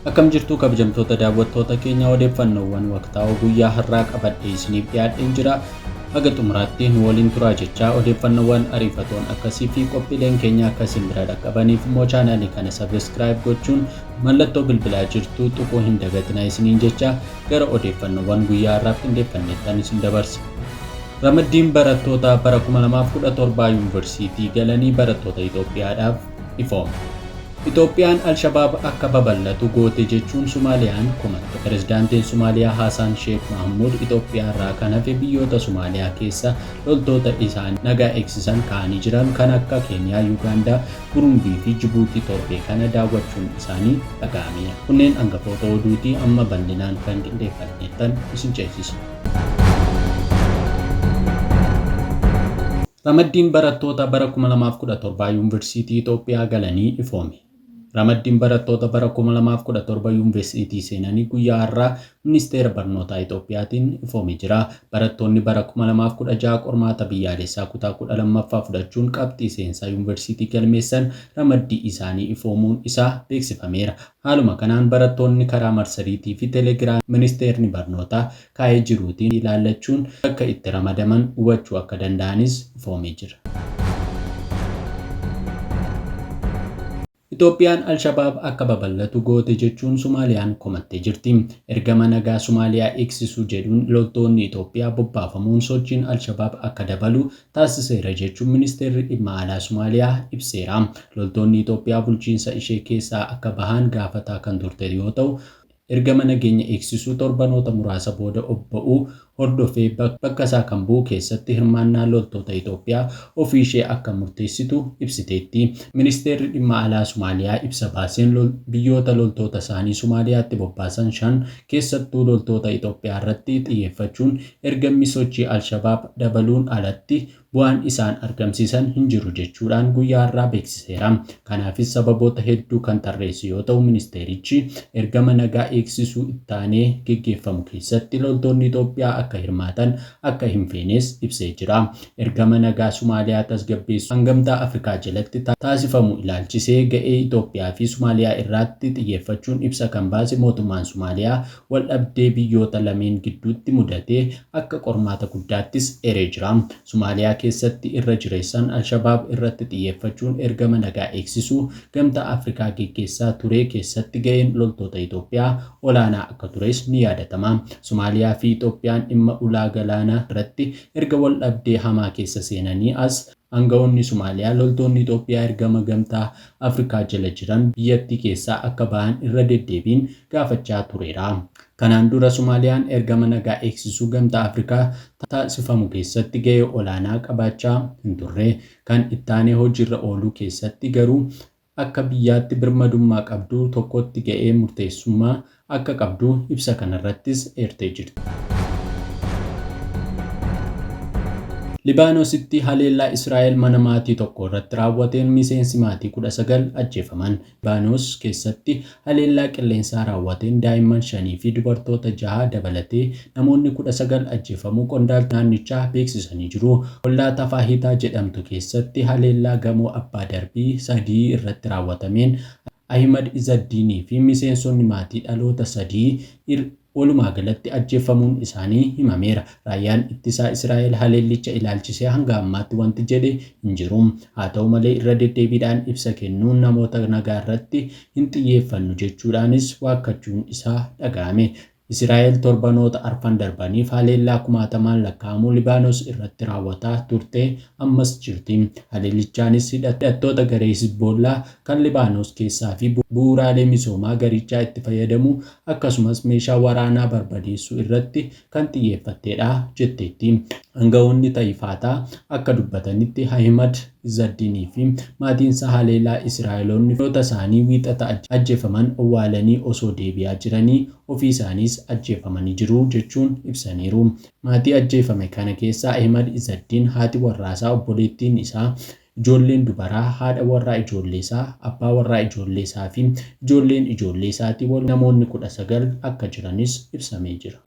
Akkam jirtu kabajamtoota daawwattoota keenya, odeeffannoowwan waqtaa'oo guyyaa har'aa qabadhee isiniif dhiyaadheen jira. Haga xumuraatti nu waliin turaa jechaa, odeeffannoowwan ariifatoon akkasii fi qophiileen keenya akka isin bira dhaqqabaniif immoo chaanaalii kana subscribe gochuun mallattoo bilbilaa jirtu tuquu hin dagatinaa isiniin jecha, gara odeeffannoowwan guyyaa har'aaf qindeeffanneettan isin dabarsa. Ramaddiin barattoota bara 2017 yuunivarsiitii galanii barattoota Itoophiyaadhaaf ifoome. Itoophiyaan Alshabaab akka babal'atu goote jechuun Sumaaliyaan komatte. Pirezidaantiin Sumaaliyaa Haasaan Sheek Mahammud Itoophiyaa irraa kan hafe biyyoota Sumaaliyaa keessa loltoota isaanii nagaa eegsisan kaa'anii jiran kan akka Keeniyaa, Yuugaandaa, Burundii fi Jibuutii torbee kana daawwachuun isaanii dhaga'ameera. Kunneen hangafoota oduutii, amma bal'inaan kan qindeeffanneettan isin ceesisa. Ramaddiin barattoota bara 2017 yuunivarsiitii Itoophiyaa galanii ifoome. Ramaddiin barattoota bara 2017 yuunivarsiitii seenanii guyyaa har'aa Ministeera Barnootaa Itoophiyaatiin ifoomee jira. Barattoonni bara 2016 qormaata biyyaalessaa kutaa 12ffaa fudhachuun qabxii seensaa yuunivarsiitii galmeessan ramaddii isaanii ifoomuun isaa beeksifameera. Haaluma kanaan barattoonni karaa marsariitii fi teelegiraamii ministeerri barnootaa kaa'ee jiruutiin ilaallachuun bakka itti ramadaman hubachuu akka danda'anis ifoomee jira. Itoophiyaan Alshabaab akka babal'atu goote jechuun Sumaaliyaan komattee jirti. Ergama nagaa Sumaaliyaa eegsisuu jedhuun loltoonni Itoophiyaa bobbaafamuun sochiin Alshabaab akka dabalu taasiseera jechuun ministeerri dhimma alaa Sumaaliyaa ibseera. Loltoonni Itoophiyaa bulchiinsa ishee keessaa akka bahan gaafataa kan turte yoo ta'u, ergama nageenya eegsisuu torbanoota muraasa booda obba'uu hordofee bakka isaa kan bu'u keessatti hirmaannaa loltoota Itoophiyaa ofii ishee akka murteessitu ibsiteetti. Ministeerri dhimma alaa Sumaaliyaa ibsa baaseen biyyoota loltoota isaanii Sumaaliyaatti bobbaasan 5, keessattuu loltoota Itoophiyaa irratti xiyyeeffachuun ergamni sochii Alshabaab dabaluun alatti bu'aan isaan argamsiisan hin jiru jechuudhaan guyyaa har'aa beeksiseera. Kanaafis sababoota hedduu kan tarreessu yoo ta'u, ministeerichi ergama nagaa eegsisuu ittaanee geggeeffamu keessatti loltoonni Itoophiyaa akka hirmaatan akka hin feenes ibsee jira. Ergama nagaa Sumaaliyaa tasgabbeessuu Gamtaa Afrikaa jalatti taasifamu ilaalchisee ga'ee Itoophiyaa fi Sumaaliyaa irratti xiyyeeffachuun ibsa kan baase mootummaan Sumaaliyaa, wal dhabdee biyyoota lameen gidduutti mudatee akka qormaata guddaattis eeree jira. Sumaaliyaa keessatti irra jireessaan Alshabaab irratti xiyyeeffachuun ergama nagaa eegsisuu Gamtaa Afrikaa geggeessaa ture keessatti ga'een loltoota Itoophiyaa olaanaa akka tures ni yaadatama. Somaaliyaa fi Itoophiyaan dhimma ulaa galaanaa irratti erga wal dhabdee hamaa keessa seenanii as, aangawoonni Somaaliyaa loltoonni Itoophiyaa ergama Gamtaa Afrikaa jala jiran biyyattii keessaa akka bahan irra deddeebiin gaafachaa tureera. Kanaan dura Somaaliyaan ergama nagaa eegsisuu Gamtaa Afrikaa taasifamu keessatti ga'ee olaanaa qabaachaa hin turre. Kan ittaanee hojiirra ooluu keessatti garuu akka biyyaatti birmadummaa qabdu tokkotti ga'ee murteessummaa akka qabdu ibsa kanarrattis eertee jirti. Libaanoositti haleellaa Israa'el mana maatii tokko irratti raawwateen miseensi maatii 19 ajjeefaman. Libaanoos keessatti haleellaa qilleensaa raawwateen daa'imman 5 fi dubartoota 6 dabalatee namoonni 19 ajjeefamuu qondaaltonni naannichaa beeksisanii jiru. Ollaa Tafaahitaa jedhamtu keessatti haleellaa gamoo abbaa darbii 3 irratti raawwatameen Ahimad Izaddiinii fi miseensonni maatii dhaloota 3 walumaa galatti ajjeefamuun isaanii himameera. Raayyaan ittisaa Israa'el haleellicha ilaalchisee hanga ammaatti wanti jedhe hin jiru. Haa ta'u malee, irra deddeebiidhaan ibsa kennuun namoota nagaa irratti hin xiyyeeffannu jechuudhaanis waakkachuun isaa dhaga'ame. Israa'el torbanoota arfan darbaniif haleellaa kumaatamaan lakkaa'amu Libaanos irratti raawwataa turte, ammas jirti. Haleellichaanis hidhattoota garee Hizboollaa kan Libaanos keessaa fi bu'uuraalee misoomaa garichaa itti fayyadamuu akkasumas meeshaa waraanaa barbadeessuu irratti kan xiyyeeffatteedha jetteetti. Aangawoonni Tayifaataa akka dubbatanitti, Ahimad Izzaddiinii fi maatiinsaa haleellaa Israa'eloonni firoota isaanii Wiixata ajjeefaman owwaalanii osoo deebi'aa jiranii ofiisaaniis ajjeefamanii jiru jechuun ibsaniiru. Maatii ajjeefame kana keessaa Ahimad Izzaddiin, haati warraasaa, obboleettiin isaa, ijoolleen dubaraa haadha warraa ijoolleesaa, abbaa warraa ijoolleesaa fi ijoolleen ijoollee isaatii namoonni 19 akka jiranis ibsamee jira.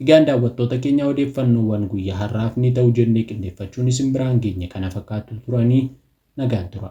Egaan daawwattoota keenya, odeeffannoowwan guyyaa har'aaf ni ta'u jennee qindeeffachuun isin biraan geenye kana fakkaatu turanii, nagaan tura.